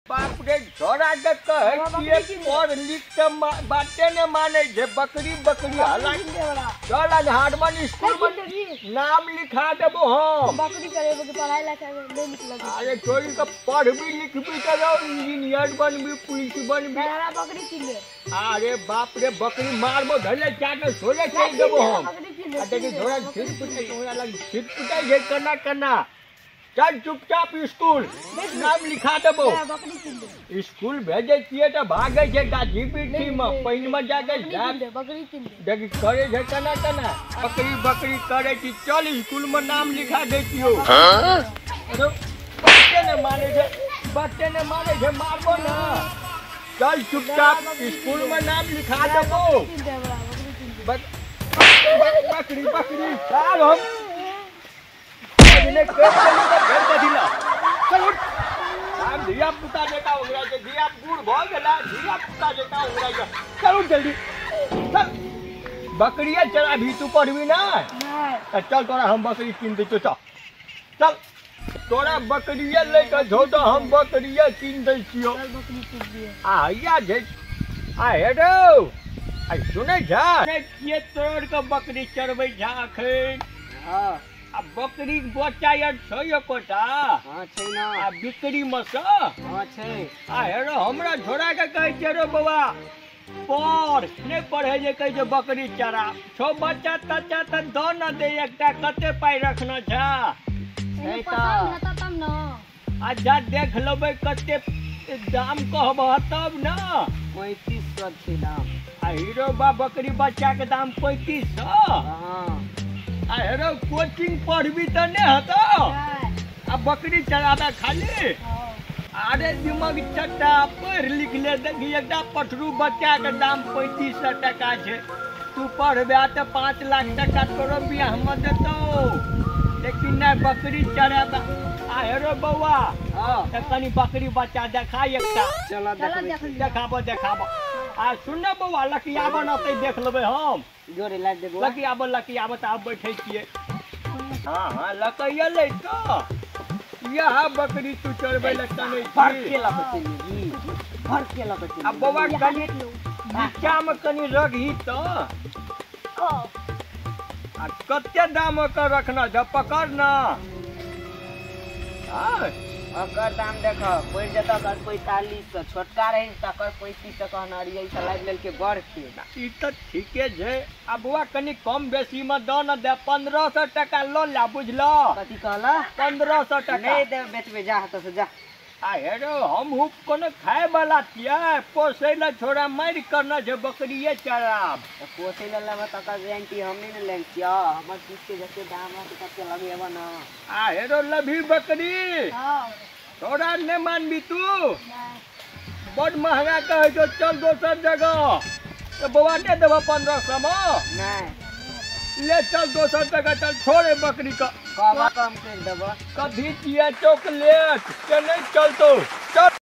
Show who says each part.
Speaker 1: बाप रे छोरा के कहै छियै पढ़ लिख के बाते ने मानै छै, बकरी बकरी हला। चल आज हार्डमन स्कूल में नाम लिखा देबो हम।
Speaker 2: बकरी करेबो के पढ़ाई लिखाई में नहीं निक लगे।
Speaker 1: अरे छोरी के पढ़बी लिखबी त इंजीनियर बनबी, पुलिस बनबी।
Speaker 2: हमरा बकरी किन दे।
Speaker 1: अरे बाप रे बकरी मारबो धले चाटे छोले चल देबो हम। आ देखी छोरा छिट पुटाई तोरा लग छिट पुटाई छै कना कना। चल चुपचाप स्कूल नाम लिखा देबो। स्कूल भेजै छियै तऽ भागै छै गाछी बिरछी में, पानि में जाके देखी करे छै केना केना बकरी बकरी करे छी। चल स्कूल में नाम लिखा दै छियौ। बच्चे ने मानै छै, बच्चे ने मानै छै, मारबो ना। चल चुपचाप स्कूल में नाम लिखा देबो। बकरी बकरी चल हम धिया पुता जकाँ उंगरा छै, धिया बूढ़ भऽ गेला, धिया पुता जकाँ उंगरा छै। चलू जल्दी चल, बकरिए चराबी तू पढ़बी ना? चल तोरा हम बकरी कीन दै छियौ। चल चल तोरा बकरिए लै के छौ तऽ हम बकरिए कीन दै छियौ। आ हैया छै, आ हेडौ आ सुनै छह छियै तोड़ के बकरी चरबै छह अखन?
Speaker 3: हँ।
Speaker 1: आ बकरी के बच्चा यार छै एकोटा?
Speaker 3: हाँ छै ना।
Speaker 1: आ बिक्री में से?
Speaker 3: हाँ छै।
Speaker 1: आ हेरो हमरा छोरा के कहै छै रो बौआ पढ़ नहि पढ़े जे कहै छै बकरी चरा छौ बच्चा तच्चा तऽ दऽ न दे एकटा, कते पाइ रखना छै?
Speaker 2: तब न
Speaker 1: अच्छा देख लेबै कते दाम कहबह तब न।
Speaker 3: 3500 छै दाम।
Speaker 1: आ हीरो बा बकरी बच्चा के दाम 3500?
Speaker 3: हाँ।
Speaker 1: आ हेरो कोचिंग पढ़बी तऽ नहि हेतौ, आ बकरी चराबे खाली? अरे दिमाग चट्टा पढ़ि लिख ले, देखी एकटा पठरू बच्चा के दाम 3500 टका छै, तू पढ़बे तऽ 5 लाख टका तोरो बियाह में देतौ, लेकिन नहि बकरी चराबे। आ हेरो बौआ तऽ कनि बकरी बच्चा देखा एकटा।
Speaker 3: चल
Speaker 1: देखाबो देखाबो। आ सुन ने बौआ, लकियाबऽ ने तऽ देख लेबै हम।
Speaker 3: जोरे लाग देबो।
Speaker 1: लकियाबऽ लकियाबऽ तऽ आब बैठै छियै। हाँ हाँ लकैया लै तऽ यह बकरी तू चरबै लए कनै छी। आ बौआ कनि नीचामे कनि रखही तऽ। आ कते दाम ओकर रखना छै पकड़ ना।
Speaker 3: ओकर दाम देख पड़ि जेतऽ ओकर 4500, छोटका रहै तकर 3500 कहने रहियै, ई लाबि लेलकै बड़ के।
Speaker 1: ई तऽ ठीके छै। आ बौआ कनि कम बेसी मे दऽ न दे, 1500 टका लऽ ले बुझलह।
Speaker 3: कथी कहलह?
Speaker 1: 1500 टका।
Speaker 3: नहि देब बेचबै, जा हतऽ से जा।
Speaker 1: आ हेरो हमहूँ कोनो खाय वाला छियै, पोसै लए छोरा मारि करना छै बकरिए चराब।
Speaker 3: तऽ पोसै लए लेबह तकर गारंटी हम नहि ने लै छियौ, हमर चीजके जते दाम रहतै तते लगेबह ने।
Speaker 1: आ हेरो लभी बकरी छोरा नहि मानबी तू, बड महंगा कहै छौ, चल दोसर जगह। तऽ बौआ नहि देबह 1500 मे?
Speaker 3: नहि।
Speaker 1: ले चल दोसर जगह चल, छोड़े बकरी के।
Speaker 3: कम करि देबह।
Speaker 1: कभी छियै चॉकलेट के नहि चलतौ, चल।